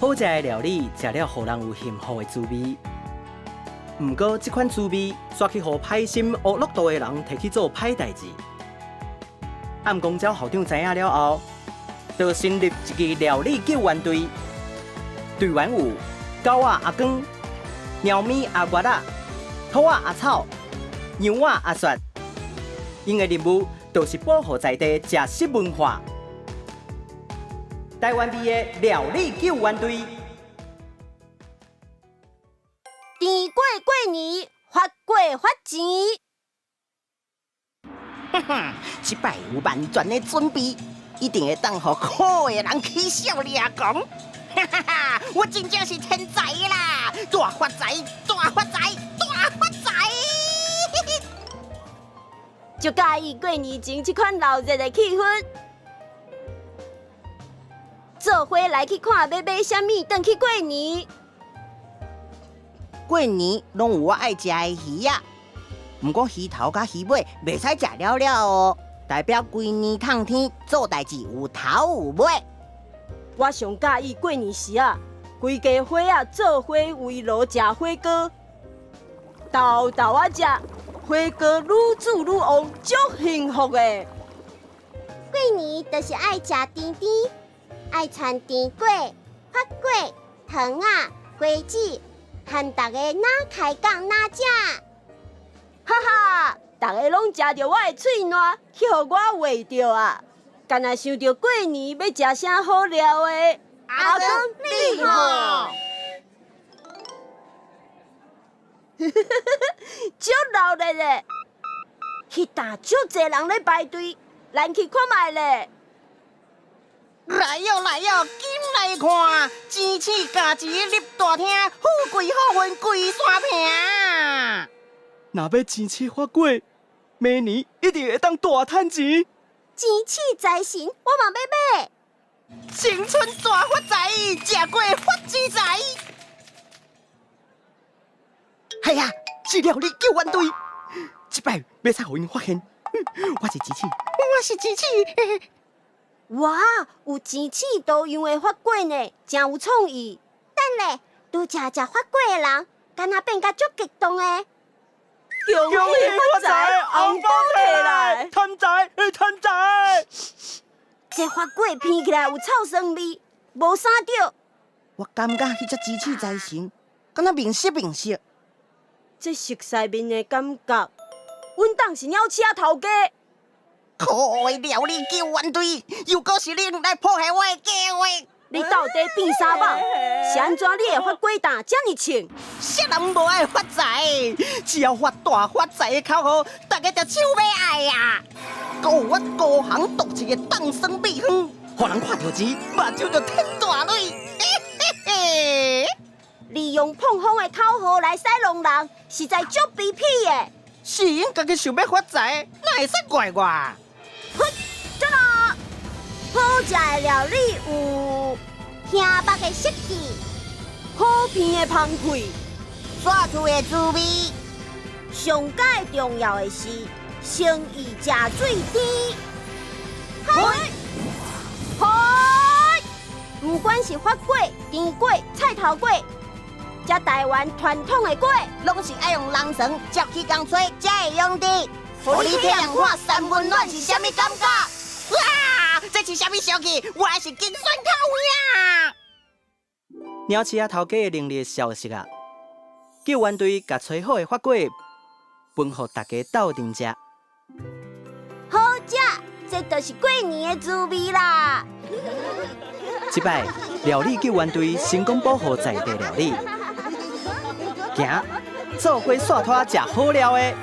好食的料理，食了予人有幸福的滋味。毋過，這款滋味煞去予歹心烏樂道的人提去做歹代誌。暗公鳥校長知影了後，就成立一支料理救援隊。隊員有狗仔阿光、貓咪阿月仔、兔仔阿草、羊仔阿雪。𪜶的任務就是保護在地食食文化。台灣味的料理救援隊。甜粿過年，發粿發錢。哼哼，這擺有萬全的準備，一定會當予可惡的人起痟掠狂。哈哈哈！我真正是天才啦！大發財，大發財，大發財！就佮意過年前這款鬧熱的氣氛，做伙來去看欲買啥物轉去過年。過年攏有我愛食的魚仔，毋過魚頭佮魚尾袂使食了了哦，代表規年透天做代誌有頭有尾。我上佮意過年時啊，規家伙仔做伙圍爐食火鍋，沓沓仔食，火鍋愈煮愈旺，足幸福的。過年就是愛食甜甜，愛摻甜粿、發粿、糖仔、瓜子，和逐家哪開講哪食。哈哈，逐家攏食著我的喙瀾，去予我畫著啊！干焦想著過年欲食啥好料的。阿公你好，足鬧熱的，彼搭足濟人咧排隊，咱去看覓咧。來喲來喲，緊來看，錢鼠加錢入大廳，富貴好運規山坪。若欲錢鼠發粿，明年一定會當大趁錢。錢鼠財神，我嘛欲買。新春大發財，食粿發錢財。係啊，是料理救援隊，這擺袂使予𪜶發現。我是錢鼠，我是錢鼠。哇，有錢鼠圖樣的發粿呢，誠有創意。等咧，拄才食發粿的人，敢若變甲足激動的。恭喜發財，紅包提來，趁財，趁財。這發粿聞起來有臭酸味，無啥著。我感覺彼隻錢鼠財神，敢若面色面色。這熟似面的感覺，阮當是鳥鼠仔頭家。可惡的料理救援隊，又閣是恁來破壞我的計劃！你到底變啥蠓？是按怎你的發粿擔遮爾銃？啥人無愛發財？只要發大發財的口號，逐家就搶欲愛啊！閣有我高行獨特的凍酸秘方，予人看著錢，目睭就褪大蕊。嘿嘿，利用膨風的口號來使弄人，實在足卑鄙的。是𪜶家己想欲發財，哪會使怪我？哼，走啦！好食的料理有兄目的設計，好聞的芳氣，煞厝的滋味。上蓋重要的是誠意食水甜。嗨，嗨！毋管是發粿、甜粿、菜頭粿，這台灣傳統的粿，攏是愛用人床接起工吹才會用得。予你體驗看三溫暖是啥物感覺？哇！這是啥物消息？我是金選頭鳥鼠仔頭家的能力消失啊！救援隊共炊好的發粿分予逐家鬥陣食。好食，這就是過年的滋味啦！這擺料理救援隊成功保護在地料理，行，做伙煞拖食好料的。